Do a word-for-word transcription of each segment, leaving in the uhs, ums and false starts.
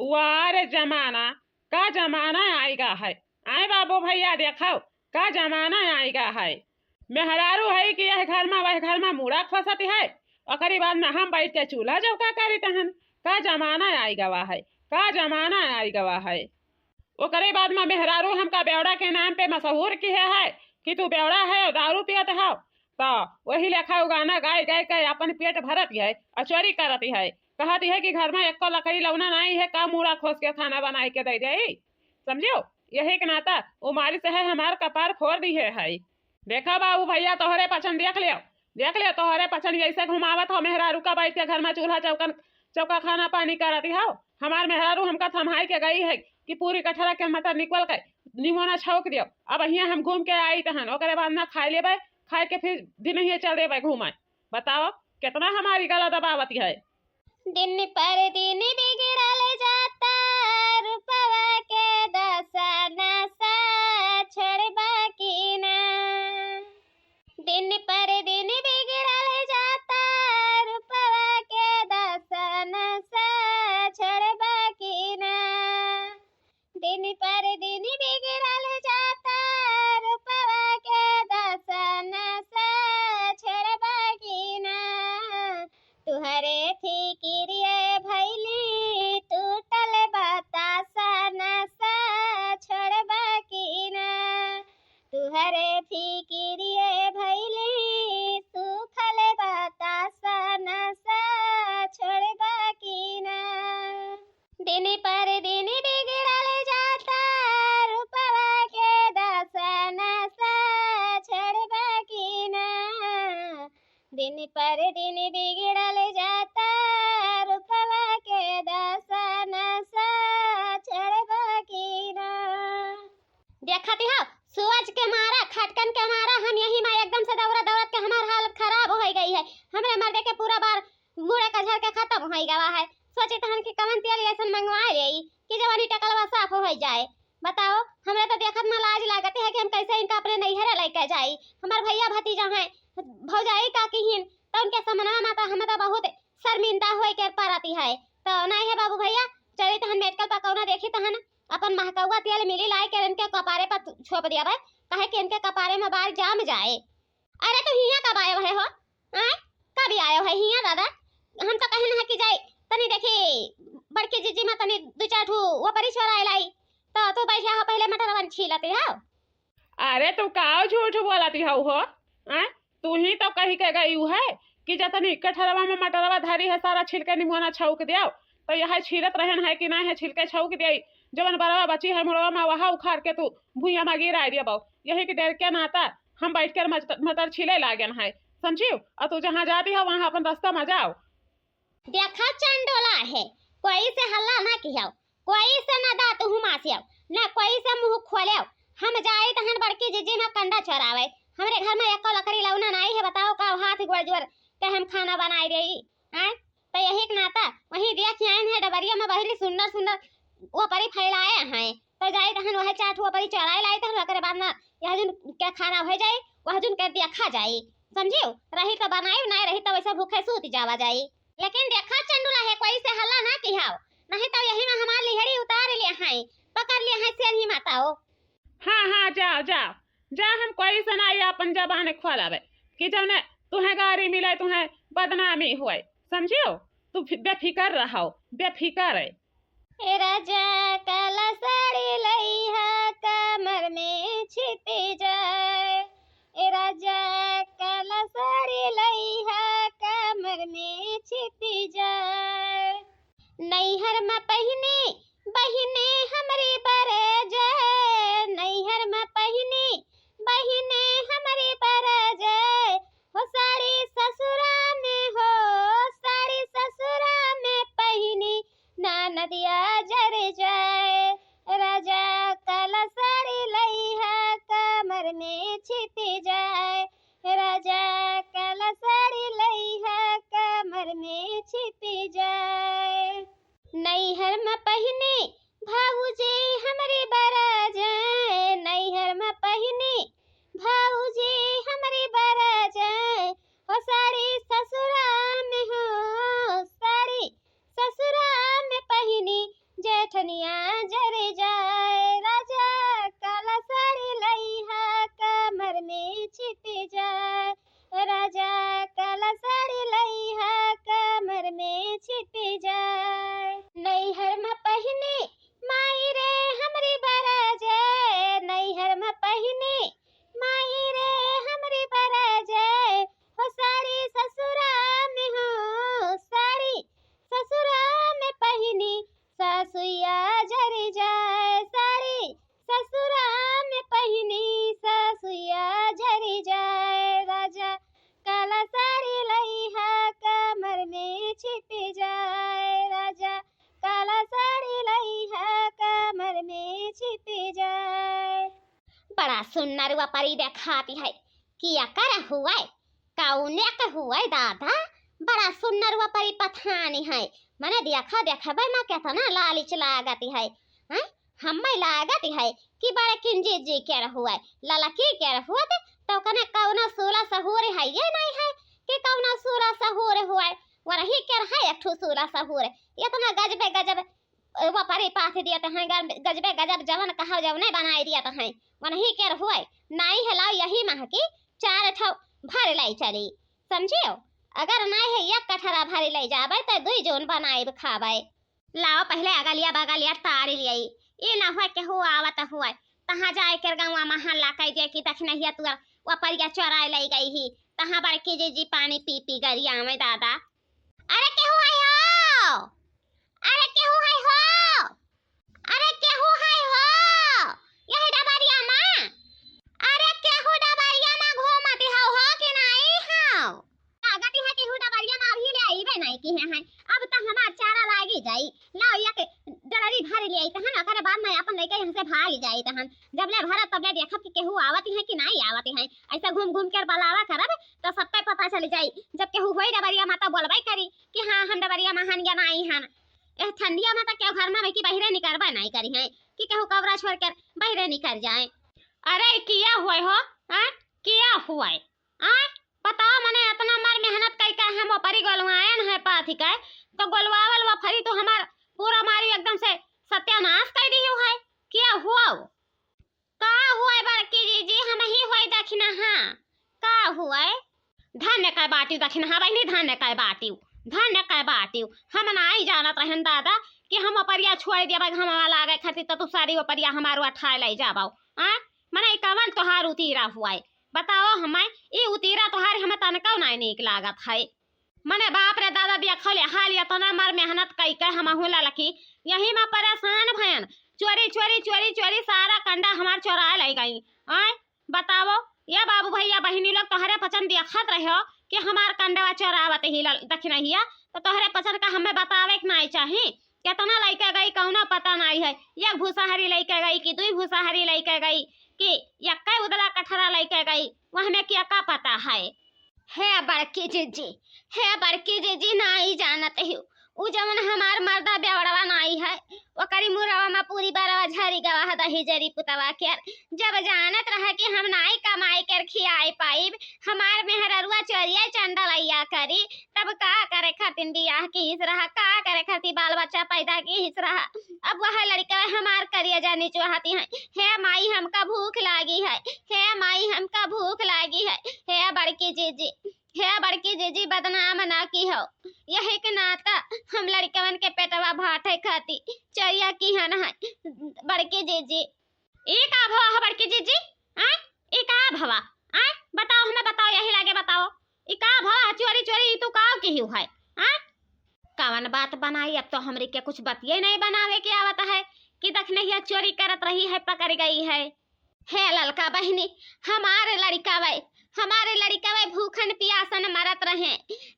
वाह रे जमाना, का जमाना आइगा है। आए बाबू भैया, देखो, का जमाना आइगा है। मेहरारू है कि यह घर मा, वह घर मा मूड़ा खोसत है, ओकरी बाद मा हम बैठ के चूल्हा चौका करित हन। का जमाना आइगा है, का जमाना आइगा है। ओकरे बाद मा मेहरारू हमका बेवड़ा के नाम पे मशहूर किहे है कि तू बेवड़ा है और दारू पियत है। तो वही लेखा उ गाना गाय गाय के अपन पेट भरत है और चोरी करत है, कहत है कि घर मा एको लकड़ी लौना नाई है, का मूड़ा खोस के खाना बनाई के दे दे। समझियो, यही के नाता उ मारी से है हमार कपार फोर दिहे है। देखा बाबू भैया, तोहरे पछन देख लियो, देख लियो, तोहरे पछन ऐसे घुमावत हो मेहरारू का बैठ के घर मा चूल्हा चौकन चौका खाना पानी करत हो। हमार मेहरारू हमका थम्हाई के गई है कि पूरी कठरा के मटर निकल के निमोना छौंक दियो। अब हियाँ हम घूम के आइत हन, ओकरे बाद ना खाए लेबै, खाए के फिर दिन ही चल देबै घूमे। बताओ, कितना हमारी गला दबावत है। दिन पर दिन बिगड़ल जाता, रूपवा के दशा नशा छोड़बा की ना। दिन पर दिन बिगड़ल जाता, रूपवा के दशा नशा छोड़बा की ना। दिन पर दिन बिगड़ल जाता, रूपवा के दशा नशा छोड़बा की ना। तुहरे फिकिरिये भैली टूटल बतासा नशा छोड़बा की ना। तुहरे फिकिरिये भैली सूखल बतासा नशा छोड़बा की ना। दिन पर दिन बिगड़ल जाता, रूपवा के दशा नशा छोड़बा की ना। दिन पर दिन बिगड़ल जाता, रूपवा के दशा नशा छोड़बा की ना। देखत हो, सुअज के मारा, खटकन के मारा, हम यही मा एकदम से दौड़त दौड़त के हमार हालत खराब होइ गई है। हमरे मर्दे के पूरा बार मुड़े कझर के खतम होइ गवा है। सोचित हन कि कवन तेल ऐसन मंगवाए लेई कि जवानी टकलवा साफ होइ जाए। बताओ, हमरे तो देखत मा लाज लागत है कि हम कैसे इनका अपने नैहरे लइके जाई। हमार भैया भतीजा हैं, भौजाई का किहिन, तो उनके समनवा मा तो हम तो बहुत शर्मिंदा होइ के परती है। तो नहीं है बाबू भैया, चली तहन मेडिकल पर कौनो देखी तहन अपन महकौआ तेल मिली लाए के इनके कपारे पर छोप दिया भाई, काहे कि इनके कपारे मा बाल जाम जाए। अरे तू हियाँ कब आयो है हो? आय? कब आयो है हियाँ दादा? हम तो कहन है कि जाई तनी देखी बड़की जीजी मा तनी दू चार ठू वो परी छोराए लाई, तो तू बैठा हो पहले मटरवन छीलते हो। अरे तू काव झूठ बोलत हऊ हो? आय? तू ही तो कही के गई है कि जतनी कठरवा मा मटरवा धरी है सारा छिलके निमोना छौक दियो, तो यह छीलत रहन है कि ना है छिलके छौक दियो, जवन बरवा बची है मुड़वा मा वह उखाड़ के तू भुइया मा गिराए दियो। यही के डर के नाता हम बैठ कर मट-, मटर छीले लागन है, समझियो? और तू जहाँ जाती हो वहाँ अपन रास्ता मा जाओ। देखा चंडोला है, कोई से हल्ला ना कियाओ, कोई से ना दाँत हुमासियाओ, ना कोई से मुँह खोलेओ। हम जाई तहन बड़की जीजी मा कंडा चोरावे। हमरे घर मा एको लकड़ी लौना नाई है, बताओ का हाथ गोड़ जोर के हम खाना बनाई रही, आय? तो यही के नाता वही देख आइन है डबरिया मा बहरी सुंदर सुंदर वो परी फैलाए हैं, तो जाई तहन वह चार ठो परी चोराए लाई तहन ओकरे बाद मा यह जन के खाना हो जाई, वह जन के देखा जाई, समझियो? रही तो बनाई, ना रही तो वैसे भूखे सूत जावा जाई। लेकिन देखा चंडुला है, कोई से हल्ला ना किहाओ, नहीं तो यही मा हमार लिहड़ी उतार ले हैं, पकड़ ले हैं शेर ही माताओ। हाँ, हाँ, जाओ, जाओ, जा, हम कोई से ना ये अपन जबान खोलावे कि जौने तुहें गारी मिले, तुहें बदनामी हुए, समझियो? तू फि-, बेफिकर रहो, बेफिकर है। ए राजा काला साड़ी लइहा कमर में छिपी जाए। ए राजा काला साड़ी लइहा कमर में छिपी जाए। नैहर मा पहिनी बहिने हमरी बरजे, नैहर मा पहिनी बहिने हमरी बरजे। हो साड़ी ससुरा में, हो साड़ी ससुरा में पहिनी, ननदिया जर जाए। राजा काला साड़ी लइहा कमर में छिपी जाए। राजा काला साड़ी लइहा कमर में छिपी जाए। नैहर मा पहिनी भौजी हमरी बरजे, नैहर मा पहिनी भौजी हमरी बरजे। हो साड़ी ससुरा में, हो साड़ी ससुरा में पहिनी, ठनिया जरि जाए, राजा काला साड़ी लइहा कमर में छिपि जाए। राजा काला साड़ी लइहा कमर में छिपि जाए। नैहर में पहिनी माई रे हमरी बरजे, नैहर में पहिनी माई रे हमरी बरजे। हो साड़ी ससुरा में हो, साड़ी ससुरा में पहिनी सासुया जरि जाए, साड़ी ससुरा में पहिनी सासुया जरि जाए। राजा काला साड़ी लइहा कमर में छिपि जाए, राजा काला साड़ी लइहा कमर में छिपि जाए। बड़ा सुन्नर वपरी देखाती है, कि एकर हुए, कौने के हुए दादा, बड़ा सुन्नर वपरी पठानी है। मने देखा देखबे में केतना लालिच लागती है, हैं? हम्मे लागत है कि बड़किन जीजी केर हुए, ललकी केर हुए, तो कने कौनो सूला सहूर है ये नहीं है कि कौनो सूला सहूर हुए। वही केर है एक ठो सूला सहूर, इतना गजबे गजब वपरी पाथ दियत हैं, गजबे गजब जवन कहा जवने बनाई दियत हैं, वनही केर हुए। नाई है लाओ यही माह की चार ठो भर लाई चली, समझियो? अगर नाई है एक कठरा भरी लाई जाबे तो दुई जोन बनाई खाबे। लाओ पहले अगलिया बगलिया तारी लियाई, ई ना हुए केहू आवत हुए तहाँ जाए के गौवा महल्ला कह दिया कि दखिनहिया तुआ वपरिया चोराए लाई गई ही, तहाँ बड़की जीजी पानी पी पी गरिया में दादा। अरे केहू है हो? अरे केहू है हो? अरे केहू है हो? यही डबरिया मा? अरे केहू डबरिया मा घूमती हौ हो कि नाई हौ? लागत है केहू डबरिया मा अभी ले आईबे नाई किहे हैं। अब त हमार चारा लागी जाई। लाओ या के डलरी भर ले आई तहन, ओकरे बाद में अपन लइके यहाँ से भाग जाई तहन। जब ले भरत तब ले देखब कि केहू आवत है कि नाई आवत है। ऐसा घूम घूम के बलावा करब तो सबके पता चल जाई। जब केहू होई डबरिया मा तो बोलबे करी कि हाँ, हम डबरिया महान या नाई हन। एह ठंडिया में तो केहू घर में बैठी बहिरे निकलबे नहीं करी हैं कि केहू कमरा छोड़ कर बहिरे निकल जाए। अरे किया हुए हो? हाँ? किया हुए? हाँ? बताओ मने इतना मार मेहनत कई का हम ओपरी गोलवायन है पाथी का, तो गोलवावल वफरी तो हमार पूरा मारी एकदम से सत्यानाश कर दी है। किया हुआ? का हुए बड़की जीजी, हम ही होई दखिनहा। का हुए? धन्य कै बाटिउ दखिनहा बहिनी, धन्य कै बाटिउ, धन्य कै बाटिउ। हम नाई जानत रहन दादा कि हम ओपरिया छोड़ देबे, हम लागे खातिर तो तू सारी ओपरिया हमारो उठाए ले जाबो। आ? मने ई कवन तोहार उतीरा हुए? बताओ हमें, ई उतीरा तोहार हमें तनकौ नाई नीक लागत है। मने बाप रे दादा, देखो ले हाल, एतना मार मेहनत कई के हमहू ललकी यही में परेशान भयन। चोरी, चोरी, चोरी, चोरी सारा कंडा हमार चोरा ले गई। आय, बताओ, ये बाबू भैया बहिनी लोग तोहरे पचन देखत रहो कि हमार कंडवा चोरावत ही लल-, दखिनहिया, तो तोहरे पचन का हमें बतावे के नाई चाही। केतना लइके गई, कौनो पता नाई है। एक भूसाहरी लइके गई कि दुई भूसाहरी लइके गई कि एक्के उदला कठरा लइके गई, वह में क्या का पता है। हे बड़की जीजी, हे बड़की जीजी, नाई जानत हिउ, उ जवन हमार मर्दा बेवड़वा नाई है, ओकरी मुरवा में पूरी बरवा झरी गवा है दही जरी पुतवा के। जब जानत रहे कि हम नाई कमाई कर खियाई पाइब, हमार मेहररुआ चोरिया चंडलैया करी, तब का करे खातिर बियाह कीस रहा, का करे खातिर बाल बच्चा पैदा कीस रहा। अब वह लड़का हमार करेजा निचोहती है। हे माई, हमका भूख लागी है, हे माई, हमका भूख लागी है। हे बड़की जीजी, हे बड़की जीजी, बदनाम ना किहो, यही के नाता हम लड़कवन के पेटवा भाटे खाती चोरिया किहन है बड़की जीजी। ई का भवा है बड़की जीजी? आय, ई का भवा? आय, बताओ, हमें बताओ, यही लागे बताओ, ई का भवा? चोरी चोरी ई तू का किहू है? आय, कवन बात बनाई? अब तो हमरी के कुछ बतिये नहीं बनावे के आवत है कि दखिनहिया चोरी करत रही है, पकड़ गई है। हे ललका बहिनी, हमारे लड़िकवे, हमारे लड़िकवे भूखन पियासन मरत रहे।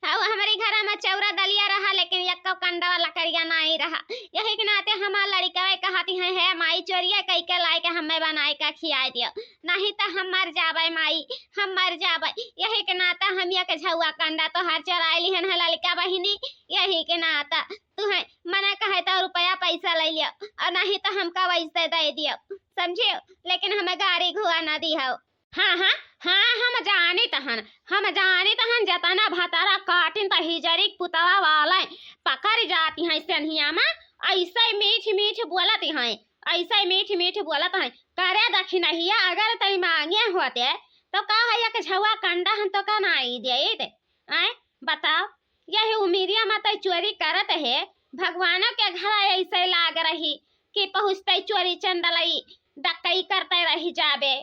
अउ हमरे घर में चौरा दलिया रहा, लेकिन एक्को कंडवा लकड़िया नाई रहा। यही के नाते हमार लड़िकवे कहती हैं, "हे माई, चोरिया कई के लाए के हमें बनाए के खियाए दियो, नहीं तो हम मर जाबे माई, हम मर जाबे।" यही के नाते हम एक झौआ कंडा तोहार चोराए लिहन है ललका बहिनी। यही के नाते तुहैं मने कहे तो रुपया पैसा ले लियो, और नहीं तो हमका वैसे दे दियो, समझियो, लेकिन हमें गाड़ी घोड़ा ना दिहो। हाँ, हाँ, हाँ, हम जानित हन, हम जानित हन, जतना भतारा काटिन त हिजरी के पुतवा वाले पकड़ जाती हैं सेन्हिया में, ऐसे मीठ मीठ बोलत हैं, ऐसे मीठ मीठ बोलत हैं। करे दखिनहिया, अगर तनी मांगे होते, तो का है, एक झौआ कंडा हम तोका नाई देइत। आय, बताओ, यही उमिरिया में तै चोरी करत है, भगवानों के घर ऐसे लाग रही कि पहुँचते चोरी चंदलई, डकई करते रह जाबे।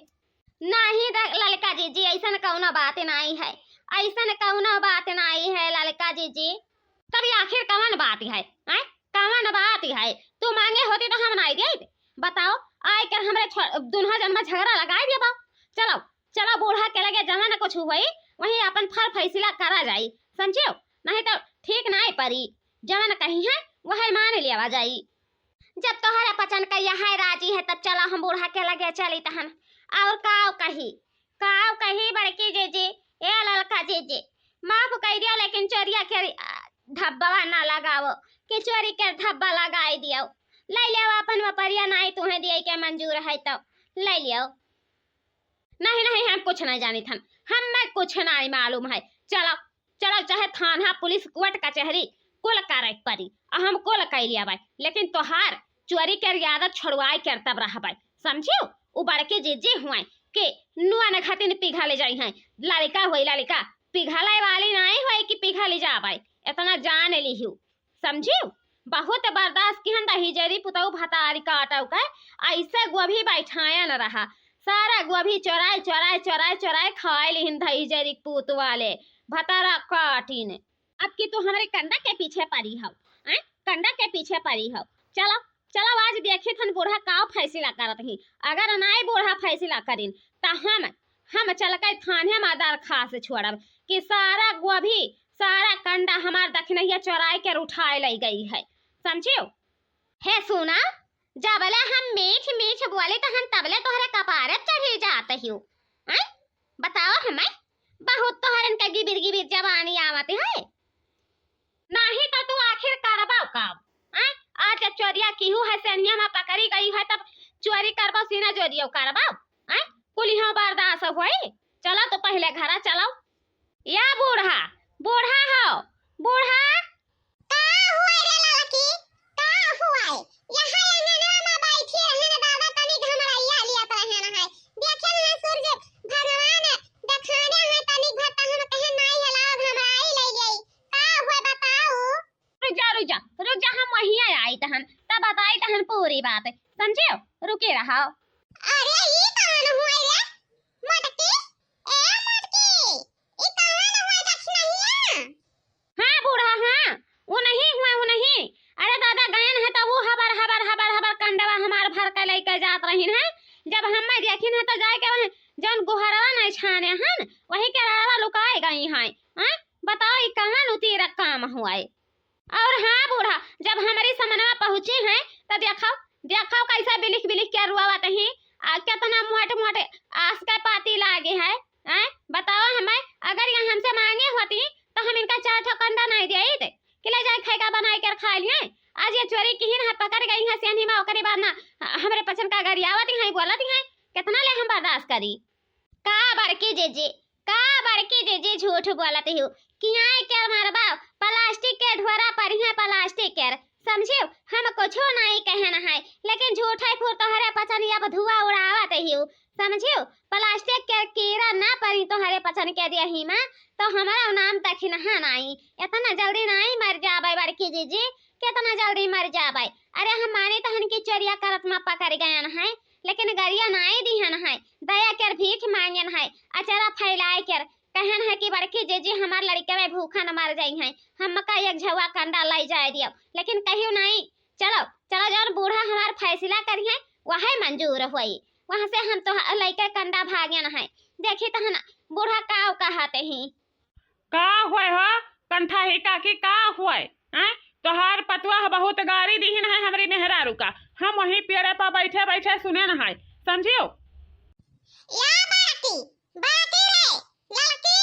नहीं द-, ललका जीजी, ऐसन कौनो बात नहीं है, ऐसन कौनो बात नहीं है ललका जीजी। तब ये आखिर कवन बात है, आय? कवन बात है? तू मांगे होती तो हम नाई देइत। बताओ, आय कर हमरे छ-, दुन्हा जन में झगड़ा लगाई देबा। चलो, चलो बूढ़ा के लगे जवन कुछ होई, वही अपन फर फैसला करा जाई, समझियो? नहीं तो ठीक नाई परी, जवन कही है वही मान लेवा जाई। जब तोहरे पचन कहिया है राजी है, तब चला हम बूढ़ा के लगे चली तहन। और काव कही, काव कही बड़की जीजी, ए ललका जीजी, माफ कई दियो, लेकिन चोरिया के, आ, धब्बा ना लगावो, कि चोरी के धब्बा लगाई दियो। ले लियो अपन वपरिया, नाई तुहे दिए के मंजूर है तो ले लियो। नहीं, नहीं, हम कुछ नहीं जानित हन, हमें कुछ नहीं मालूम है। चलो, चलो, चाहे थाना, पुलिस, कोर्ट, कचहरी, कुल करे के पड़ी, आ हम कुल कई लियाबै, लेकिन तोहार चोरी के आदत छोड़वाए के तब रहबै, समझियो? उ बड़की जीजी हुए कि नुआ न घटिन पिघल जाई हैं, लड़का होई लड़का, पिघले वाली नहीं होई कि पिघल जाबै, इतना जान लिहू, समझियो? बहुत बर्दाश्त किहन त हिजरी पुतऊ भतारी काटव के, ऐसे गोभी बैठाया न रहा। सारा गोभी चोराए, चोराए, चोराए, चोराए खाए लिहिन त हिजरी पूत वाले भतारा काटिन। अब की तू हमरे कंडा के पीछे पड़ी हव, हैं? कंडा के पीछे पड़ी हव। चलो, चलो आज देखी थन बूढ़ा का फैसला करत ही। अगर नाई बूढ़ा फैसला करिन त हम हम चल के थाने में दरखास्त छोड़ब कि सारा गोभी, सारा कंडा हमार दखिनहिया चोराए के उठाए लई गई है, समझियो? हे सुना, जबले हम मीठ मीठ बोली त हम तबले तोहरे कपारे पे चढ़ी जात हियो। हैं? बताओ हमें, बहुत तोहरन के गिबिर गिबिर जबानी आवत है। नाही त तू आखिर करबो कब? आय? आज जब चोरिया किहू है सेनिया में पकड़ी गई है तब चोरी करबो, सीना जोरियो करबो? आय? कुलिहो बर्दाश्त होई? चलो तो पहले घरा चलो। या बूढ़ा, बूढ़ा हो, बूढ़ा। का हुआ रे ललकी? का हुआ? यहाँ अंगनवा में बैठी रहे न दादा, तनी घमराइया लियत रहे न है। देखे न है सूरज भगवान देखाने है, तनी भर त हम कहे नाई हलाओ, घमराई ले गई। का हुआ बताओ? रुक जा, रुक जा, रुक जा, हम वहीं आई तहन, तब बताई तहन पूरी बात, समझियो? रुके रहो। अरे ई कौन हुआ रे? मोटकी, ए मोटकी, ई कौन हुआ दखिनहिया? हाँ बूढ़ा, हाँ, वो नहीं हुआ, वो नहीं। अरे दादा गयन है तो वो हबर, हबर, हबर, हबर कंडवा हमार भर के लेके जात रहिन है। जब हमें देखिन है तो जाए के वहीं जौन गोहरवा नहीं छाने हन, वही के रड़वा लुकाए गई हैं। हाँ? बताओ, ई कवन उतीरा काम हुआ है? और हाँ बूढ़ा, जब हमरी समनवा पहुँची हैं, तो देखाओ, देखाओ कैसा बिलिख बिलिख के रुआवत ही, आ केतना मोट मोट आस के पाती लागे है। हैं? बताओ हमें, अगर ये हमसे मांगे होती, तो हम इनका चार ठो कंडा नहीं देइत कि ले जाए खाएगा बनाए कर खा लिए। आज ये चोरी किहिन है, पकड़ गई है सेनी में, ओकरे बाद ना हमरे पचन का गरियावत हैं, बोलत हैं, कितना ले हम बर्दाश्त करी? का बड़की जीजी, का बड़की जीजी झूठ बोलत हिउ? कियाए के मरबा, प्लास्टिक के ढोरा परी है, प्लास्टिक के, समझिउ? हम कुछो नाई कहन है, लेकिन झूठे फूर तोहरे पचनिया पे धुआं उड़ावत हिउ, समझिउ? प्लास्टिक के कीड़ा ना परी तोहरे पचन के देही में, तो हमारा नाम तखिनहा नाई। इतना जल्दी नाई मर जाबे बड़की जीजी, कितना जल्दी मर जाबे। अरे हम मानी तहन की चोरिया करत में पकड़ गयन है, लेकिन गरिया नाई दिहन है, दया कर भीख मांगन है, अचरा फैलाए कर कहन है कि बड़की जीजी हमार लड़के में भूखा न मर जाई हैं, हमका एक झौआ कंडा लाई जाए दियो, लेकिन कहियो नाई। चलो, चलो, जौन बूढ़ा हमार फैसला करी है, वही मंजूर होई। वहाँ से हम तो ह-, लइके कंडा भागन है। देखी तहन बूढ़ा काव कहत ही। का होय हो, कंठा ही काकी, का होय? हैं? तोहार पतुआ बहुत गारी दिहिन है हमरी मेहरारू का। हम वहीं पेड़े पर बैठे बैठे सुने न है, समझियो? या बाटी, बाटी रे, ललकी,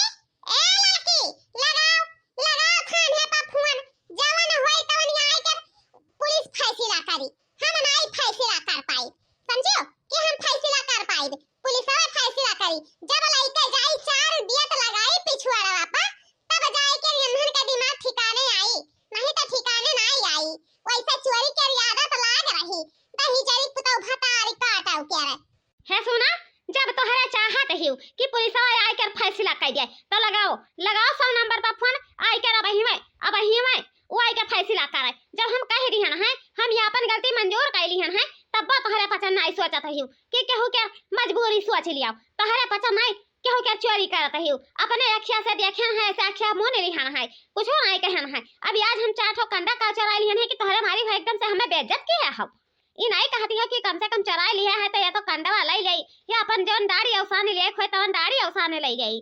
ए ललकी, लगाओ, लगाओ थाने पर फोन, जवन होई तवन आए के पुलिस फैसला करी, हम नाई फैसला कर पाई, समझियो कि हम फैसला कर पाई, पुलिसवा फैसला करी, कि पुलिसवा आइकर फैसला कर दिया। तो लगाओ, लगाओ सौ नंबर पर फोन, आइकर अब ही में, अब ही में वो आइकर फैसला करे। जब हम कह दिहन है, हम ये अपन गलती मंजूर कर लिहन है, तब तोहरे पचन नहीं सोचत हियो कि केहू के मजबूरी सोच लियाओ। तोहरे पचन नहीं केहू के चोरी करत हियो, अपने अखिया से देखे हैं, ऐसे अखिया मुँह नहीं लिहन है, कुछ नहीं कहन है। अब आज हम चार ठो कंडा का चोरा लिहन है कि तोहरे मारी भाई एकदम से हमें बेइज्जत किया हो। ई नहीं कहती हो कि कम से कम चोराई लिया है तो या तो कंडवा लाई ले, या अपन जौन दाढ़ी अवसाने ले खोए तवन दाढ़ी अवसाने ले जाई।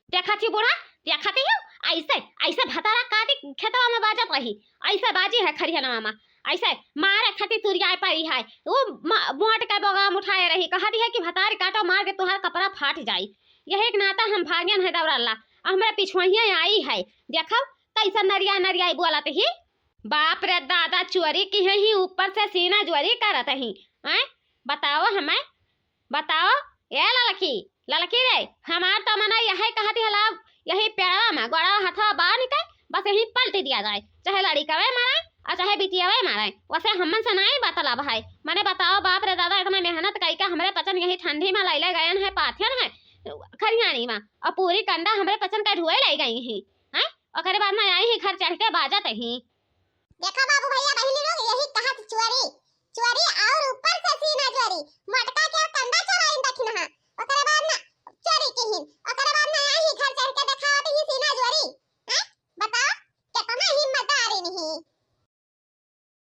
देखा थी बूढ़ा, देखा थी हो, ऐसे, ऐसे भतारा काटी खेतवा में बाजत रही, ऐसे बाजी है खरिहनवा में, ऐसे मारे खातिर तुरियाए पड़ी है। वो म-, मोट का बगाम उठाए रही, कहती है कि भतारी काटो मार के तुहार कपड़ा फाट जाई। यही एक नाता हम भागियन है दौड़ाला, हमरे पिछुआइया आई है। देखो कैसा नरिया नरिया बोलत ही। बाप रे दादा, चोरी की है ही, ऊपर से सीना चोरी करत ही। हैं? बताओ हमें, बताओ। ए ललकी, ललकी रे, हमार तो मना यही कहती हला, यही पेड़वा में गोड़वा हथवा बांध के बस यही पलटी दिया जाए, चाहे लड़िकवे मारे और चाहे बिटियावे मारे। वैसे हमन से नहीं बतलब है। मने बताओ बाप रे दादा, इतना मेहनत करके हमरे पचन यही ठंडी में लैले गयन है, पाथियन है खरियानी में, और पूरी कंडा हमरे पचन का ढुए ले गई ही। हैं? ओकरे बाद में आई ही घर चढ़ के बाजत ही। देखा बाबू भैया बहिनी लोग, यही कहा थी चोरी, चोरी और ऊपर से सीना चोरी। मोट